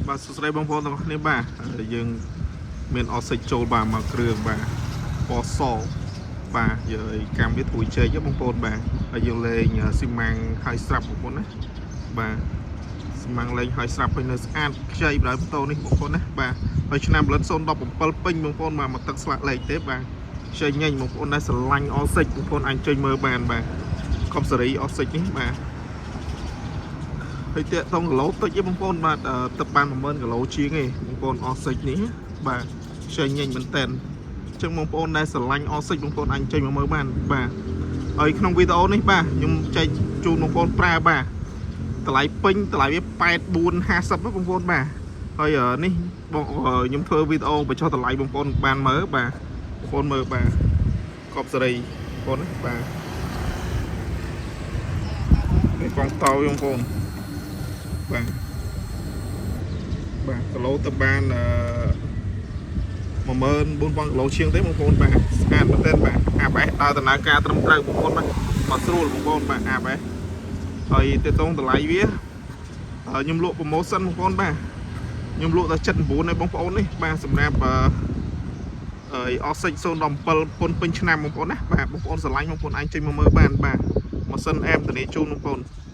បាទសួស្តីបងប្អូនទាំងអស់គ្នាបាទយើងមានអសិចចូលបាទមកគ្រឿងបាទពណ៌សបាទយើយកម្មវាត្រួយចេកហ៎បងប្អូនបាទហើយយើងលេងស៊ីម៉ាំងហើយស្រាប់បងប្អូនណាបាទស៊ីម៉ាំងលេងហើយស្រាប់ហើយនៅស្អាតខ្ចីបណ្ដោយម៉ូតូនេះបងប្អូនណាបាទហើយឆ្នាំផលិត017ពេញបងប្អូនបាទមកទឹកស្លាកលេខទេបាទខ្ចីញញបងប្អូនដែលស្រឡាញ់អសិចបងប្អូនអាចចុចមើលបានបាទកុំសេរីអសិចនេះបាទ ហើយតាក់តងគីឡូតិចទេបងប្អូនបាទអឺទឹកបាន10000គីឡូជាងឯងបងប្អូនអស់សិចនេះបាទខ្ចីញញមែនតែនអញ្ចឹងបងប្អូនដែលស្រឡាញ់អស់សិចបងប្អូនអាចចេញមកមើលបានបាទហើយក្នុងវីដេអូនេះបាទខ្ញុំចែកជូនបងប្អូនប្រើបាទតម្លៃពេញតម្លៃវា8450បងប្អូនបាទហើយនេះបងខ្ញុំធ្វើវីដេអូបញ្ចុះតម្លៃបងប្អូនបានមើលបាទបងប្អូនមើលបាទកប់សេរីបងប្អូនណាបាទនេះកងតោបងប្អូន បាទបាទគីឡូទៅបានអឺ14000គីឡូជាងទេបងប្អូនបាទស្អាតមែនទែនបាទ ABS ដើរដំណើរការត្រឹមត្រូវបងប្អូនបាទមកស្រួលបងប្អូនបាទ ABS ហើយទៅតងតម្លៃវាខ្ញុំលក់ promotion បងប្អូនបាទខ្ញុំលក់តែ79ឲ្យបងប្អូននេះបាទសម្រាប់អឺហើយអស់សិច017ពុនពេញឆ្នាំបងប្អូនណាបាទបងប្អូនស្រឡាញ់បងប្អូនអាចចេញមកមើលបានបាទម៉ាស៊ីនអែមធានាជូនបងប្អូន។